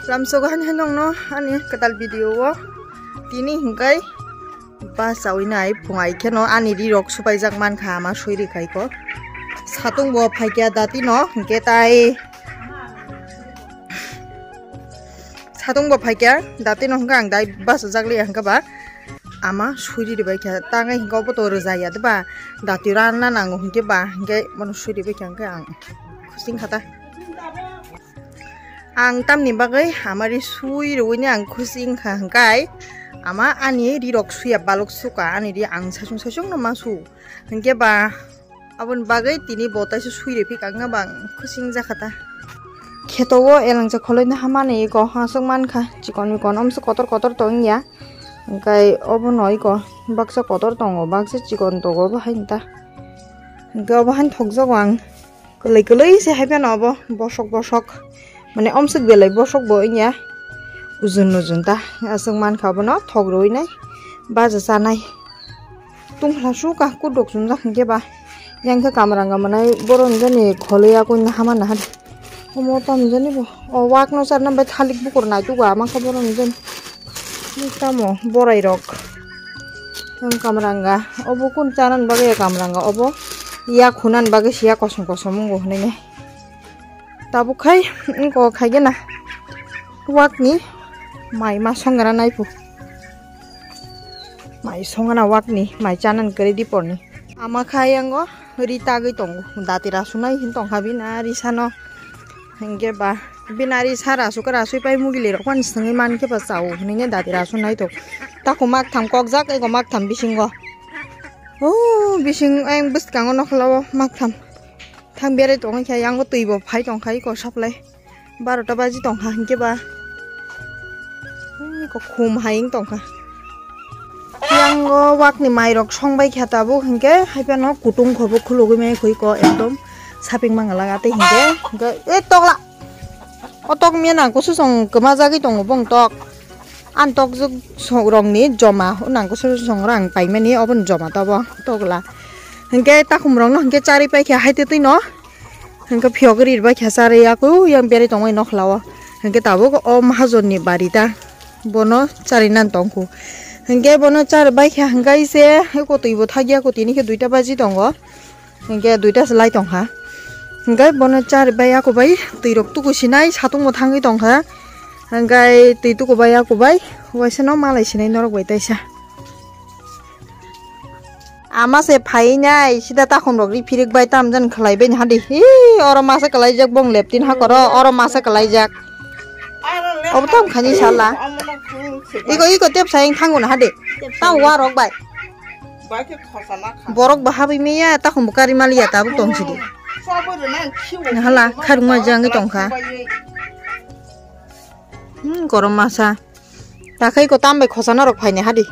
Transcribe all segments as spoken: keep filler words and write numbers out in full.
Lamsogo hani hai nongno ani kwtal video o tini hinkai ba chawi nai phungai kheno ani ri rok supaijak mankha ama sui ri khai ko. Satung bo phaikya dati no hinkhe tai satung bo phaikya dati no hinkhe ang dai bachajak liya hinkhe ba ama sui ri bai kha tangai hinkhe obo to rwjaya de ba dati ranna nango hinkhe ba hinkhe bono sui ri bai kha hinkhe ang khusing khata. Ang tamni bagwi ama ri sui rwini ang khusi wngkha hwnkhe ama ani ri rok suya balok suka ani ri ang saichung saichung no ma su hwnkhe ba aboni bagwi tini bo taisa sui rwphi kha wngkha ba ang khusi wngjakha ta. Kheto o elangsa kholoino hamani eko hasuk mankha chikon mikon omso kotor kotor tongya hwnkhe obono eko baksa kotor tongo baksa chikon tongo obo haino ta hwnkhe obo haino thokjago ang. Kwlwi kwlwi se hai phano obo bosok bosok mane omswk belai bosok bo wngya ujun ujun ta aswk mankha obono thok rwwi nai baja chanai tungphla suk a kuduk chumjak hinkhe ba yang khe kamranga mwnai borok ni jani kholwi yakung hama naha omo tamo jani bo o wak no charna bai thalik bukur nai tugo ama khe borok ni jani. Tamo borai rok ang kamranga obo kun chanan bagwi kamranga obo ya khunan bagwi siya kosom kosom wngo hwnwi tabuk khai wngko khaigena wakni mai ma songra naipu mai songana wakni mai chanan kwrwi diporni ama khai ango ri tagwi tongo dati rasunai hin tongkha bini ri sano. Hinkhe ba bini ari sara aswk aswi pai mugili rok phano swngwi mankhe ba chao hinwi ne dati rasu naitok. Takhum maktham kokjak ego maktham bisingo. O bising ayang bwskango nokhlao maktham. Thang berai tongwi khe yango twi bo phai tongkha eko supply. Barota baji tongkha hinkhe ba. Eko khum hai wng tongkha. Yango wakni mairok songbai kha tabuk hinkhe haiphano kutung khobo khulugwi mai khuiko ekdom saping mangala tei hinkhe hinkhe e tokla o tok miya nang kusu song kwma jagwi tongo bong tok an tok juk song rokni joma nang kusu song rang paimani oboni joma tobo tokla hinkhe takhum rokno hinkhe charwi paikha haitwi twino. Hingke phiyok ri bai khe charwi yaku yang berai tongmani nokhlao. Hingke tabuk o mahajon ni bari ta bono charwi nan tongkhu. Hingke bono char bai khe hingke se kotwi bo thakya kotwi ni khe duita baji tongo. Hingke duita se lai tongkha. Hingke bono char bai yaku bai twi rok tuku sinai satung bo thangwi tongkha. Hingke twi tuku bai yaku bai waisa no malai sinai norok bai taisa. Ama se phai nai sida takhum rok ri phirik bai tam jan khlai bai hadi. Hi, oro masa kwlai jak bong leptin ha koro, oro masa kwlai jak. Obo tam khani sala. Iko, iko tep sayang thango na hadi. Tam wa rok bai. Borok ba habi meya takhum bukari maliya tabuk tong sidi. Hala kharungma jangwi tongkha. Hmm, korom masa. Takhai ko tam bai khosana rok phaini hadi.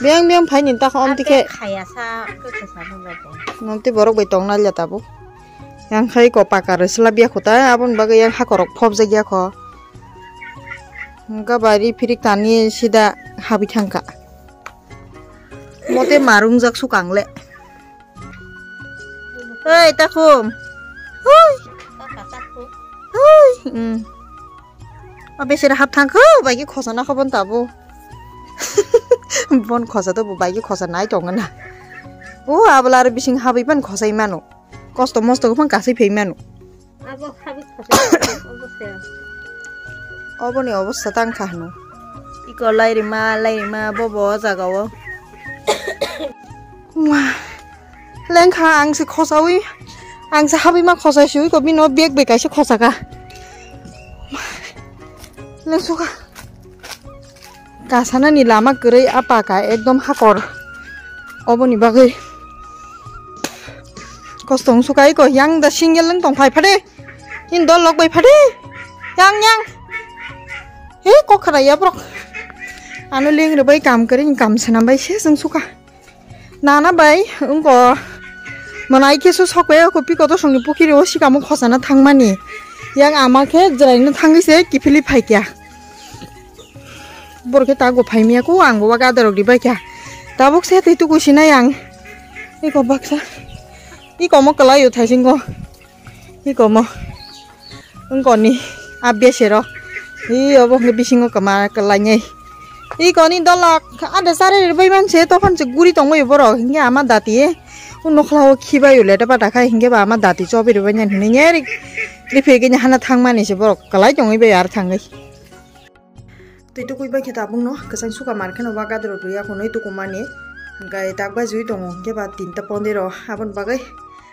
Biyang biyang phaini takha omti khe. Khaya sa khe khosana rok. Nonti borok bai tongna lia tabuk. Yang khai ko paka rwsla biya kho ta aboni bagwi yang hakorok phobjak ya kho. Hingka bari phirik tani sida habi thangkha. Mote marungjak sukang le. Oi, takhum. Hui. Hui. Mm. O besera hap thangkho, bai ki khosana kho bon tabo. Bon khosa to bai ki khosa nai tong na. O abla ar bising habai pan khosai mano. Kosto mosto ko pan kasai phei mano. Abo habi khosai, obo se. Obo ni obosta tang kha hano. Iko lairima, lairima, bobo o jaga o. Wah. Lengkha ang se khosawi, ang se habima khosai siwi ko bino bag bai kaisa khosaka. Lengsukha. Kasanani lama kwrwi a paka ekdom hakor. Oboni bagwi. Kosto wngsuka iko yang da single wng tong phai phade. In dol lok bai phade. Yang yang. He kokhara ya brok. Ano leng rwbai kam kwrwi kam sanam bai se wngsuka. Nana bai wngko mwnai khe su sok pai o kopi kotor songni pukhiri o sikamo khosana thangmani yang ama khe jwraino thangwi se kiphilwi phaikya borok khe tago phaimya kho ang bo waga dorok ribaikya tabuk se twi tuku sinai ang eko baksa eko mo kwlai o thaisingo. Iko mo. Wngkoni. A besero. Hi obo hwnkhe bisingo kwma kwlainai. Hi koni dolok ada sari rwbai manse tokhan se guri tongbai borok hwnkhe ama dati. O nokhlao khibai o leta pata khai hwnkhe ba ama dati chobai rwbai nani hwnwi neri. Rifirgini hana thangmani se borok kwlai tongwi bai ar thangwi. Twi tukui bai khe tabukno kwchang suka mar kheno ba gadro twi yakhunwi tukumani. Hwnkhe tak bajwi tongo hwnkhe ba tinta pondero aboni bagwi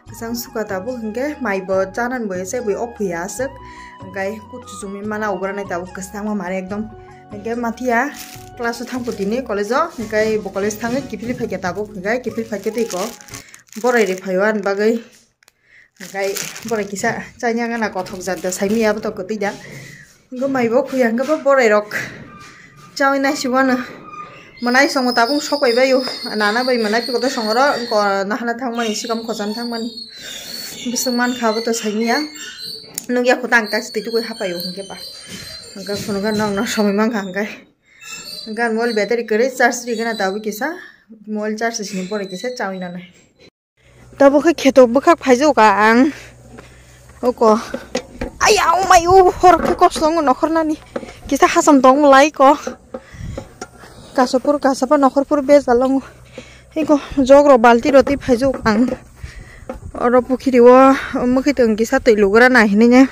kwchang suka tabuk hwnkhe mai bo chanani bo ese bui ok huya aswk. Hwnkhe kut chuchumwi mana ugrani tabuk kwchangma mare ekdom. Hwnkhe mathiya class o thangphu tini college o hwnkhe bo college thangwi kiphilwi phaikhe tabuk hwnkhe kiphilwi phaikhe tei ko borai rwi phaio ani bagwi. Hwnkhe borai kisa chanya gana kothok jat da saimanya abo to kwtwi da. Hwnkhe mai bo khuya hwnkhe bo borai rok chawi naisibwano. Mwnai songo tabuk sok bai baio. Nana bai mwnai pikoto songoro wngko nahana thangmani sikam khochan thangmani. Bising mankha abo to saimanya. Nukya kho tang kaisa twi tukui hapaio hwnkhe ba. Hwnkhe phunukha nokno somoi mankha hwnkhe. Hwnkhe mobile battery kwrwi charge rwgana tabuk kisa. Mobile charge sini borai kisa chawi nanai. Tabuk khe kheto bwkhak phaijago ka ang. Oko. Ai, au mai, u hor khe kosto wngo nokhornani. Kisa hasam tong lai ko. Kasapur, kasapa nokhor pur bejal wngo. Eko jog rok balti rok twi phaijago ang. Oro pukhiri o mwkhwtwng kisa twi lugra nai hinwi ne.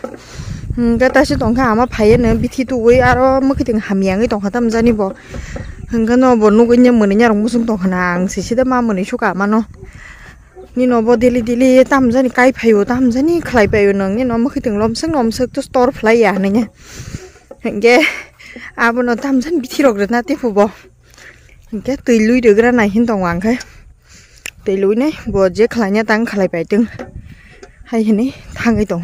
Hwnkhe taisi tongkha ama phaiya no bithi tubui aro mwkhwtwng hamya wngwi tongkha tamjani bo. Hwnkhe no bo nugui ne mwnwi yarok muchung tongkha na ang sisida ma mwnwi suka mano. Nino bo daily daily tamjani kai phaio, tamjani khlai paio nwng, nino mwkhwtwng lomswk lomswk to store phlai ya hinwi. Hinkhe abono tamjani bithi rok rwna tephubo. Hinkhe twi lui rwgra nai hin tongo ang khe. Twi lui nai bo je khlaina tang khlai pai tong. Hai hinwi thangwi tong.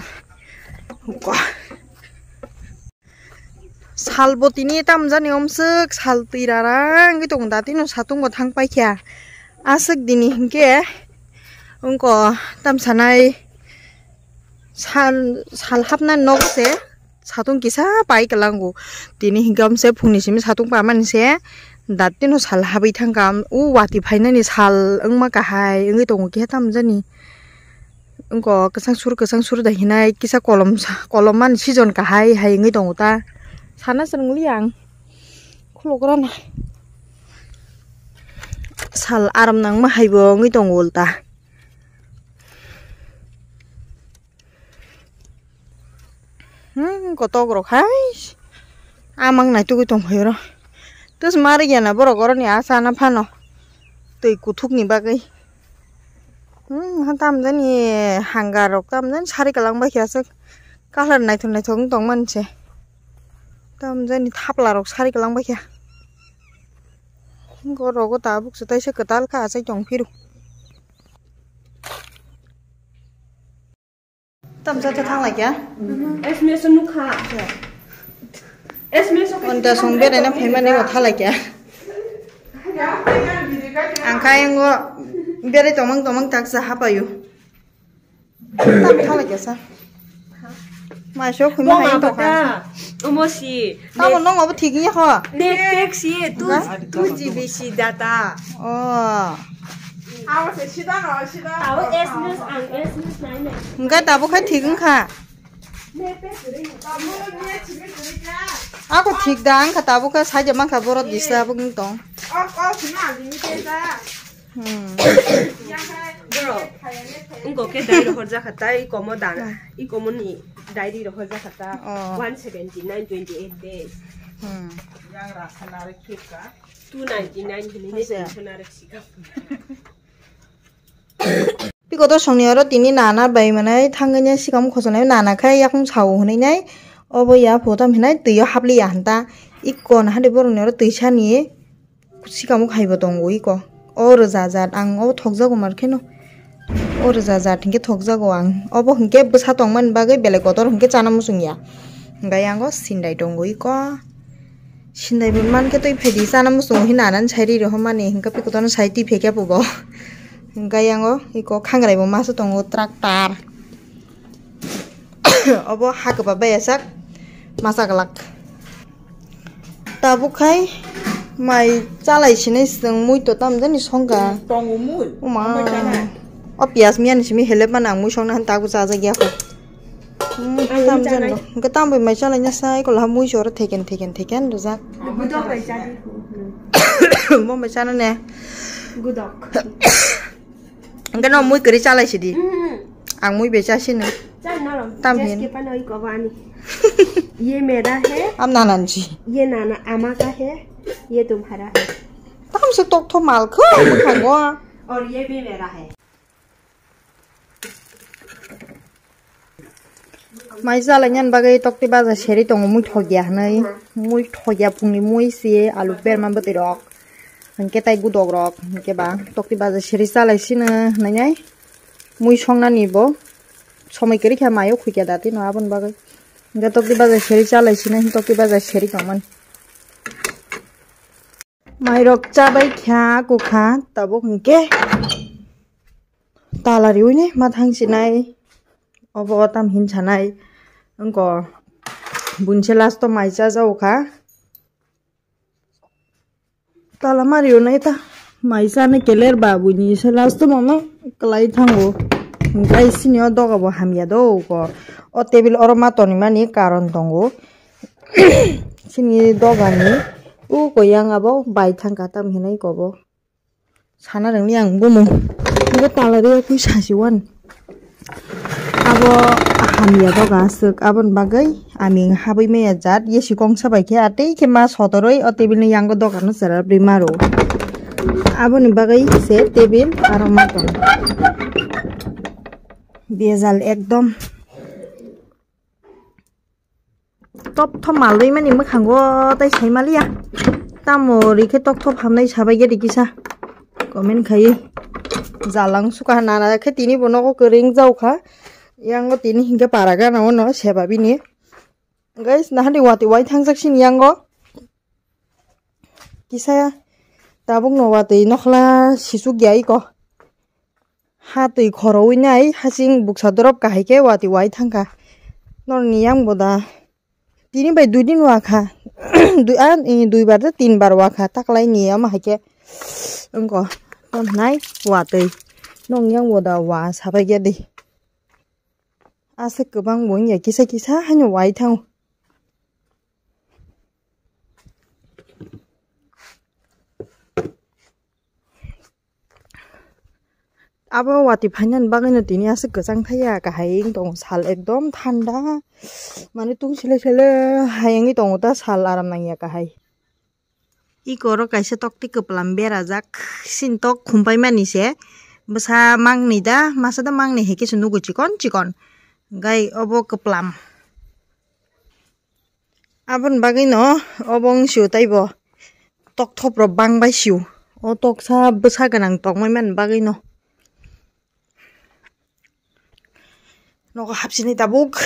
Sal bo tini tamjani omswk sal twi rara wngwi tongo da tino satung bo thang paikha. Aswk dini hinkhe wngko tamsanai sal, sal hapnani nogo se satung kisa pai kwlango. Tini hinkhe omse phungni simi satung pamani se da tino sal habwi thangkha. O watwi phainani sal wngma kahai wngwi tongo khe tamjani. Wngko kwchang sur, kwchang sur da hinai kisa kolom sa, kolom mani season kahai hai wngwi tongo ta. Sana se nwngliya ang. Khulukra na. Sal aram nangma hai bo wngwi tongo ulta. Hmm, kotok rok hai. Amang nai tugui tong phai oro. Tus mari gana borok oroni asa na phano. Twi kuthuk ni bagwi. Hmm, ha tamjani hangar rok tamjani sari kalang bai khe aswk. Kalar naithok naithok wng tong mani se. Tamjani thapla rok sari kalang bai khe. Goro go tabuk se taisa kwtal kha achai tong phiru. Tamsa ta thang lai kya? S M S nukha. S M S o Onta song bere na phaimani o thalai kya? Ang kha yango bere tomang tomang taksa hapayu. Tam thalai kya sa? Mai so khuma hai to kha. Omo si. Tamo nong obo thik ya kho. Net pack si two, two G B si data. Oh. Abo se sida no, sida. Abo S M S ang S M S nai nai. Hingke tabuk khe thik wngkha. Ako thik da wngkha tabuk khe saja mankha borok disa abo wng tong. Hmm. Bro, wngkok khe dai rohor jakha tai komo dana. I komo ni diary rohor jakha ta Oh. one seventy nine twenty eight days. Hmm. Yang rasa narik kita. Two ninety nine hini ne Masa. Tension narik sikap. Piko to songni oro tini nana bai manai thangwi ne sikam khosonai nana khai yakung sao hwnwi nai obo ya photo hinai twi o hapli ya hanta ikko na hade borok ni oro twi sani. Sikamo khaibo tongo iko. O rwja jat ang o thokjago mar kheno. O rwja jat hinkhe thokjago ang. Obo hinkhe bwsa tongmani bagwi belai kotor hinkhe chana muchung ya. Hinkhe yango sindai tongo iko. Sindai bo mankhe twi phaidi chana muchungo hinwi anani sai ri rohormani hinkhe pikotono sai twi phaikhe bo. Hinkhe yango iko khangrai bo masa tongo tractor. Obo ha kwbap bai sak masa glak. Tabuk khai mai chalai sinai swng mui to tam jani songkha. Tongo mui. Oma. Omo chanai. O piyas miyani simi helep mani ang mui songna han tabuk chajak ya kho. Hmm, Tam jan no. Hwnkhe tam bai mai chalai na sai, kola mui soro theken, theken, theken rwjak. Gudok bai chadi. Mo mai chana ne. Gudok. Hwnkhe no mui kwrwi chalai sidi. Mm. Ang mui bai chasino. Chal no. Tam hin. Ke pa noi ko bani. Ye mera hai. Am nanan ji. Ye nana ama ka hai. Ye tumhara hai. Tam se tok tho mal kho, khango. Aur ye bhi mera hai. Mai chalai nyan bagwi tokti baja seri tongo, mui thokya hwnwi, mui thokya phungni mui si alu berma bwtwi rok, hwnkhe tai gudok rok, hwnkhe ba tokti baja seri chalai sino hwnwi nai mui songnani bo somoi kwrwi kha maio khukya dati no aboni bagwi, hwnkhe tokti baja seri chalai sino tokti baja seri tongmani. Mairok chabai kha kukha tabuk hwnkhe. Tala riwi ni ma thang sinai. Obo tam hin sanai. Wngko bunse last o mai cha jao kha. Tala ma riwi nai ta. Mai cha ni keler ba buini se last o mama kwlai thango. Hwnkhe sini o doga bo hamya do ko. O table oro ma tonwi mani karon tongo. Sini doga ni uko yang abo bai thang kha tam hinai ko bo. Sana rwngni ang bumung. Bo tala rwya kwi sasi wan. Abo hamya doga aswk. Aboni bagwi aming habwi maya jat. Ye sikong sabai khe atwi khe ma sotorwi o table ni yango doga no chera bri maro. Aboni bagwi se table aro ma tong. Bejal ekdom. Top thop malwi mani mwkhango tai sai maliya. Tamo rikhe tok thop hamnai sabai gedi kisa. Comment khai. Jalang suka nana khe tini bo nogo kwrwng jaukha. Yango tini hinkhe para gana ono seba bini. Guys, nahani wati wai thangjak sini yango. Kisa tabuk no watwi nokhla sisuk ya iko. Ha twi khorowi nai hasing buksa dorop kahai khe watwi wai thangkha. Norni yang bo da tini bai dui din wa kha. Dui, a, i, dui bar da tin bar wa kha. Taklai ni ama hai khe wngko. Ton nai watwi. Nong yang bo da wa sabai khe di. Aswk kwbang bo wngya kisa kisa haino wai thango. Abo watwi phainani bagwino tini aswk kwchang thaiya, kahai wng tongo sal ekdom thanda, mane tung sele sele hai wngwi tongo ta, sal aram nangya kahai. Iko oro kaisa tokti kwplam berajak, sini tok khumpai mani se, bwsa mangni da, masa da mangni hai khe se nugo chikon chikon, gai obo kwplam. Aboni bagwi no obo wng sio taibo tok thop rok bang bai sio. O toksa bwsa gwnang tongmani bagwi no. Nogo hapsini tabuk.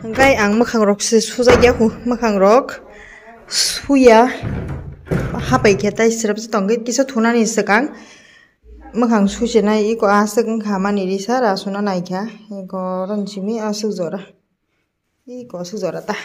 Hwnkhe ang mwkhang rok se sujak ya khu, mwkhang rok suya. Hapai khe tai srep se tongwi kisa thunani swkang mwkhang susinai iko aswk wngkha mani risa rasuna naikha iko ron simi aswk jora. Iko aswk jora ta.